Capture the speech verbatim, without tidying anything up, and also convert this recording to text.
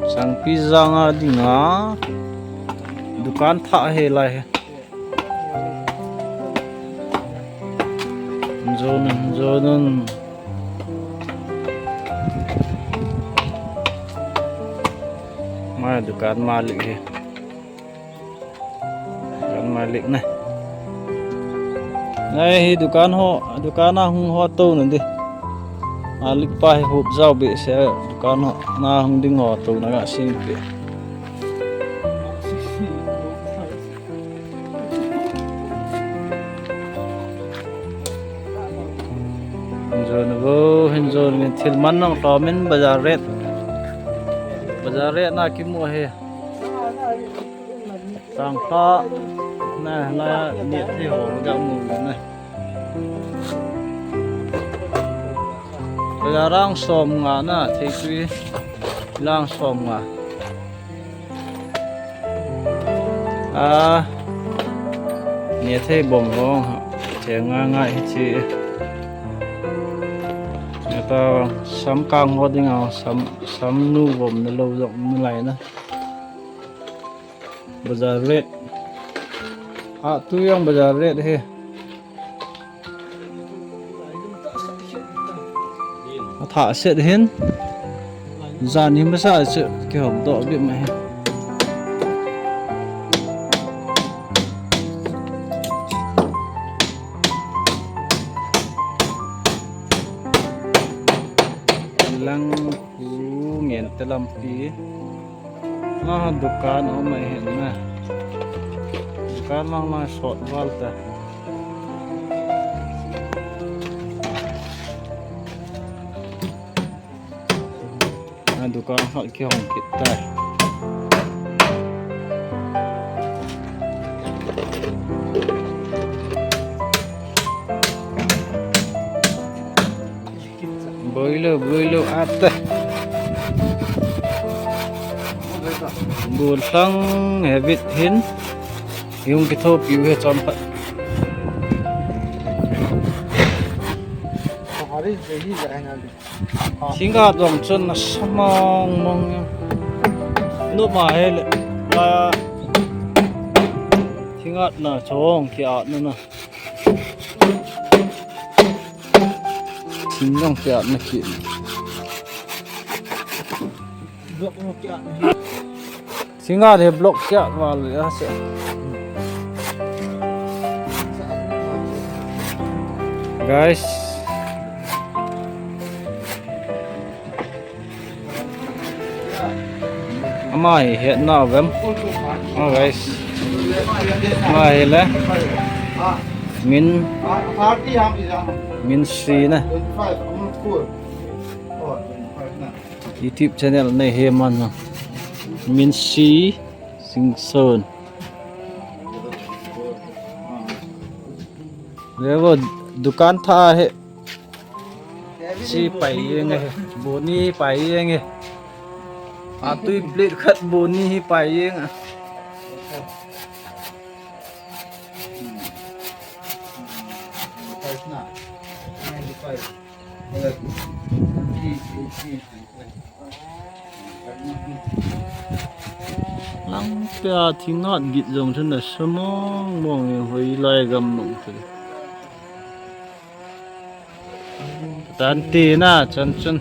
Sangpi jang a dinga dukan thah hi lai hi. Jonun, jonun. Mai dukan malik hi. Dukan malik na. Nai hi dukan ho, dukan a hung ho to na di. Malik pa hi hup jao be se dukan ho na hung ding ho to na ga sing be. Hin jon vo, hin jon min thil man nong to min bazar rate. Bazar rate na kimu hi. Tangkha na, na, ni thei ho ga mu na. Bazar rang som nga na, thei tui lang som nga. A, ni thei bom ho, che nga nga hi chi. Ni ta sam kang ho ding a, sam, sam nu bom na lo jong ni lai na. Bazar rate. A tu yang bazar rate hi. A thah set hin. Jan hi masa se kihom doh bit mai hi. Lang khu ngen te lampi. Na dukan om mai hin na. Dukan lang na sot val ta. Na dukan hal kihong kit ta. Boilo, boilo ata. Bul sang habit hin. Yung kitho piu he chom pat. Hari jahi jai na. Thinga dong chun na samong mong. Nu ma he le. La. Thinga na chong ki at na na. Thing jong kiat na ki. Block mo kiat na. Singa de block kiat wal ya se. Guys. Ama hi het na vem. Oh, guys. Ama hi le. Min. Min Sri na. YouTube channel nei hi man. Min Sri Singson. Levo dukan tha hi. Si pai yeng e, boni pai yeng e. A tui plate khat boni hi pai yeng e. Lang pia thingat git jong chun na samong mong e, hoi lai gam nong chu. Tan ti na chan chun.